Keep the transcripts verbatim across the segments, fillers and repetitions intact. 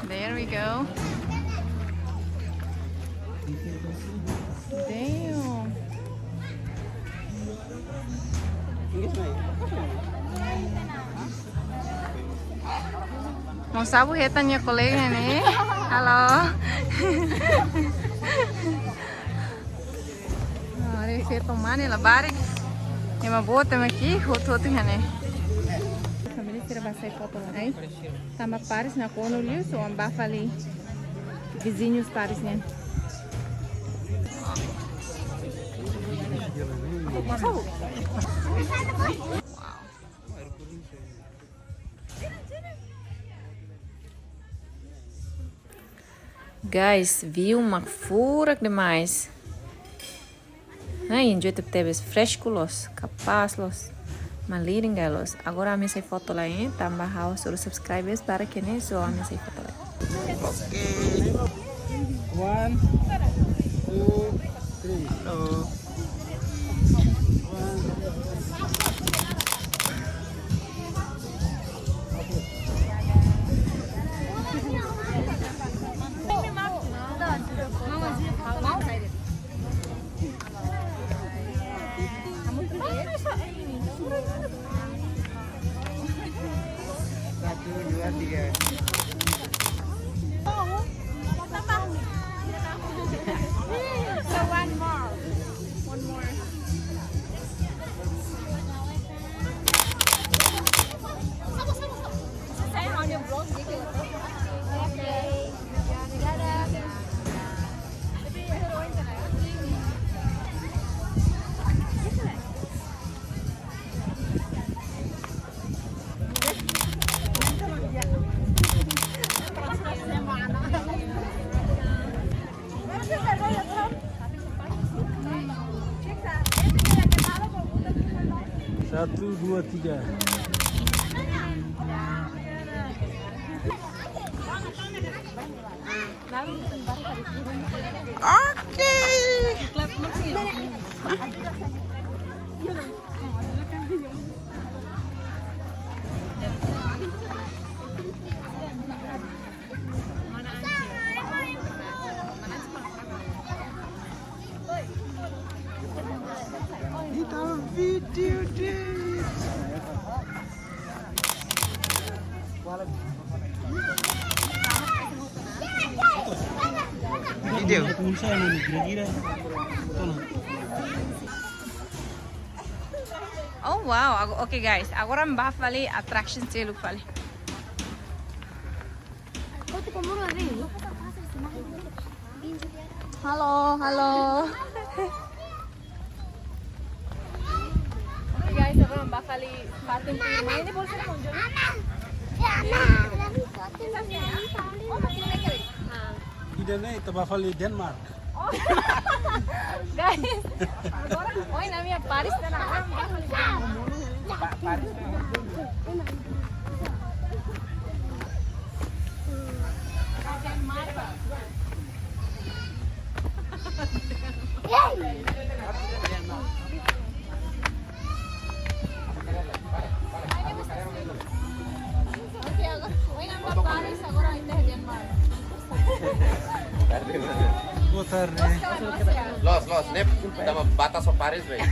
There we go. Damn. Maun Sabu hetan nia kolega ne'e. Halo. Nia hetan mane labarik. Ema boot ema ki'ik hotu-hotu iha ne'e. Família sira bá hasai foto lai. Tanba Paris nakonu liu, so ami bá fali viziñu Paris nian. Guys, view mak furak demais. Ai, enjoy tebetebes, fresku loos, kapás loos, malirin ka loos. Agora ami hasai foto lai, eh, tanba ha'u hasoru subscribers barak iha ne'e, so ami hasai foto lai. Oke. One, two, three. Halo. One, two, three. Oke. Satu, dua, tiga. So one more. One more. Satu, dua, tiga. Oke. Kita video deh. Video. Oh wow, ago-, oke guys, agora ami bá fali attraction seluk fali. Halo, halo. Oke guys, agora ami bá fali fatin prima. Ne'e bolsa na mundur. Oh, masih naik kali. Ah. Ida-ne'e ita bá fali Denmark. Oh. Guys, agora, oi, na minha Paris, tá na Paris. Boa tarde. Loos, loos, ne'e tanba batas ho Paris, bem.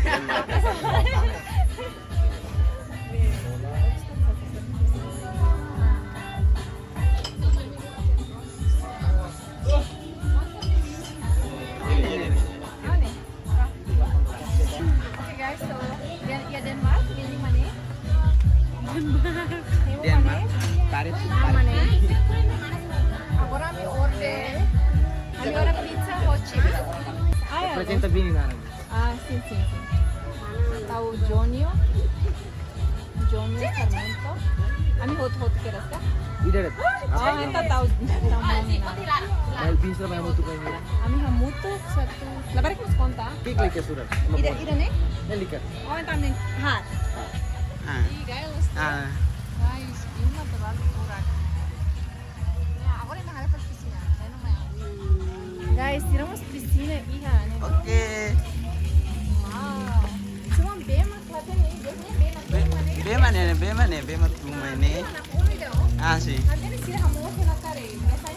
Oke guys, so, iha, iha Denmark, iha ne'e mana? Denmark. Paris, Paris. Agora ami order, ami order pizza ho chips. Ah, ya. Representa bini nana. Ah, sin, sin, sin. Tau Jonio. Jonio Sarmiento. Ami hotu-hotu kedas ka? Ida de'it. Oh, entaun tau, tau mana? Mai bisa mai hamutuk mai. Ami hamutuk satu. Labarik mós konta. Kik lagi surat. Ida, ida-ne'e? Ne'e lika. Oh, entaun ne'e. Ha. Ah. Ih, guys. Ah. Guys, ini mah terlalu kurang. Ya, agora ita haree pas pisina. Guys, tiramos pisina iha ne'e. Oke. Wow. Cuma bee mak la hatene, bee mak, bee mak, bee mak ne'e, bee mak ne'e, bee mak tun mai ne'e. Ah, sin. Hatene sira hamoos hela karik. Biasa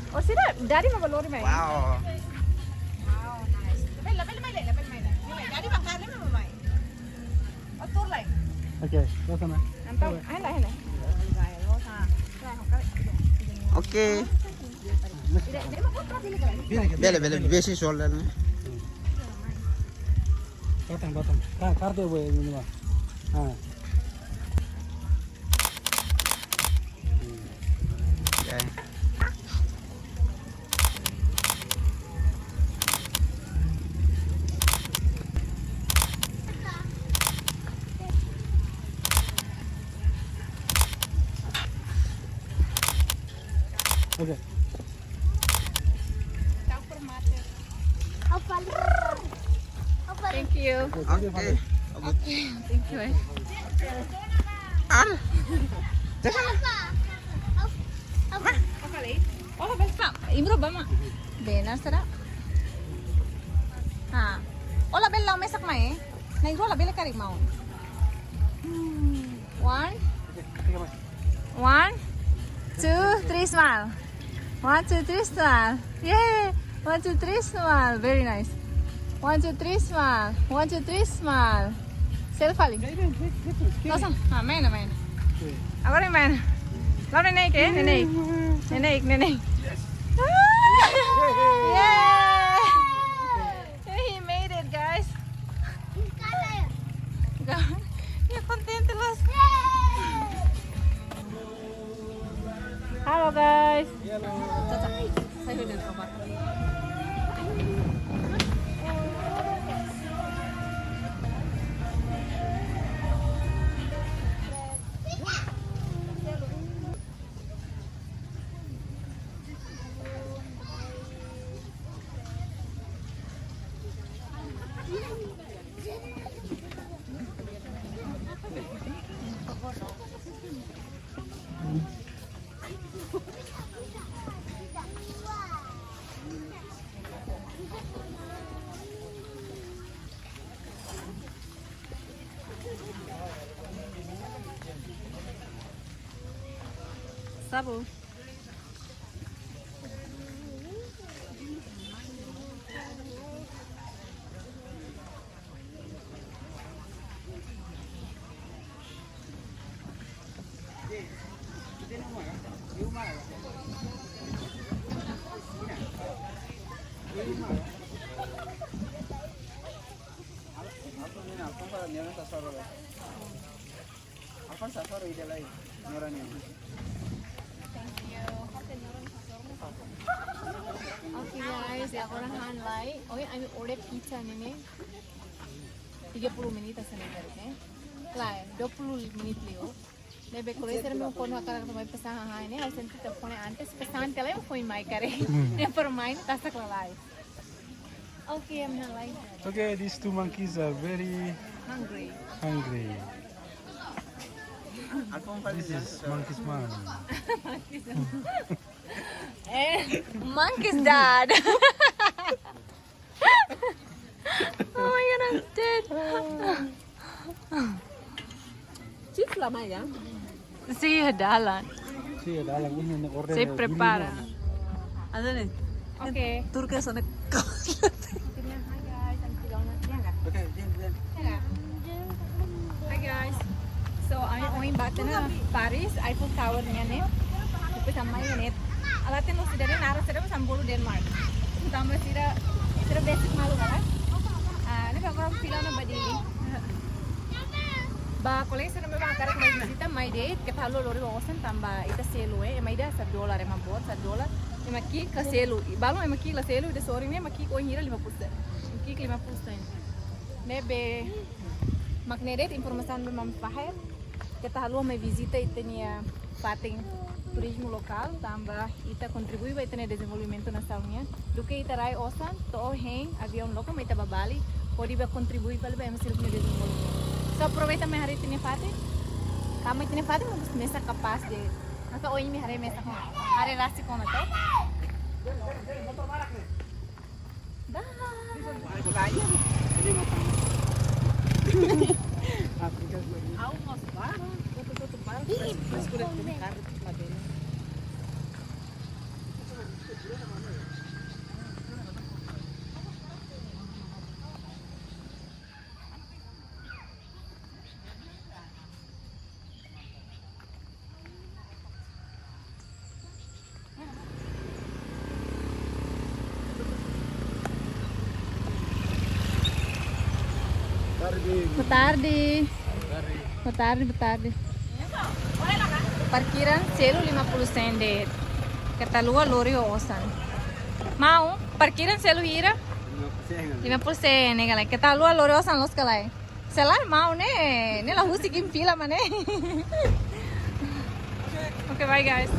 Oh, sira, dari mau balori mai. Wow. Wow, nice. Labele, labele mai lai, labele mai lai. Mai, dari bakar mai mai. Oh, tur lai. Oke, ke sana. Nanti, ayo lah, ayo lah. Oke. Bele, bele, bele, bele, bele. Batang, batang. Ka, kartu ya, Bu, ini mah. Ah. Oke. Oke. Thank you. Oke. Thank you, eh. Al. Apa lagi? Oh, labele, Pak. Imro ba mak. Benar, sira. Ha. Oh, labele la'o mesak mai, eh. Na'in-rua labele karik maun. Hmm. One. One, two, three, smile. One, two, three, smile. Yay! One, two, three, smile. Very nice. One, two, three, smile. One, two, three, smile. Selfie ali. Oke, oke, oke, oke. Langsung. Ah, main, main. Oke. Agora main. La'o neineik, eh? Neineik. Neineik, neineik. Yes. Ah! Yay! He made it, guys. Ia kontente loos. Halo, guys. Sabu. Oke, guys, ya, agora ha'u lai. Oke, ami order pizza ne'e ne'e. Tiga puluh menit hanesan ne'e, oke? Lai, dua puluh menit liu. Ne'ebé kolega sira-ne'e kuandu hakarak atu mai pesan hahán ne'e, ha'u sente telefone antes, pesan tiha lai foin mai karik. Hmm. Ne'e para mai ne'e tasak lalais. Oke, ami ha'u lai. Okay, these two monkeys are very hungry. Hungry. This is monkey's mom. Monkey's mom. Eh, monkey's dad. Oh my God, I'm dead. Chief la mai ya? Sira iha dalan. Sira iha dalan, ini ne'e order. Sira prepara. Ada nih. Oke. Turki sana. Hi guys, I'm Fiona. Ya nggak? Oke, diam, diam. Ya nggak? Hi guys. So, ami ohin bá tiha ona Paris, Eiffel Tower nian ne'e. Depois ami mai ne'e. Ala tenu sira-ne'e naran sira-ne'e bolu Denmark. Tanba sira, sira besik malu kan? Ah, ne'e agora fila ona ba Dili. Ba kolega sira-ne'ebé hakarak mai vizita, mai de'it, keta haluha lori ba osan tanba ita selu, eh, ema ida satu dolar, ema boot satu dolar, ema ki'ik la selu. I balun ema ki'ik la selu, ida sorin ne'e ema ki'ik ohin hira, lima puluh sen. Ema ki'ik lima puluh sen. Ne'ebé mak ne'e de'it informasaun ne'ebé ami fahe. Keta haluha mai vizita ita-nia fatin turizmu lokál, tanba ita kontribui ba ita-nia dezenvolvimentu nasaun nian. Duké ita rai osan, to'o hein aviaun lokál, mai ita bá Bali, hodi bá kontribui fali ba ema seluk nia dezenvolvimentu. So, aproveita mai haree ita-nia fatin, tanba ita-nia fatin mós mesak kapás de'it. Maka ohin imi haree mesak, haree rasik ona to. Dah. Au mós bá, tutu, tutu bá, mas, mas kuda tem carro de madeira. Boa tarde. Boa tarde, boa tarde. Parkiran selu lima puluh sen de'it. Keta haluha lori ho osan. Maun, parkiran selu hira? Lima puluh sen, ne'e ka lae. Keta haluha lori osan loos ka lae. Selae maun ne'e, ne'e la husik iha fila mak ne'e. Okay, bye guys.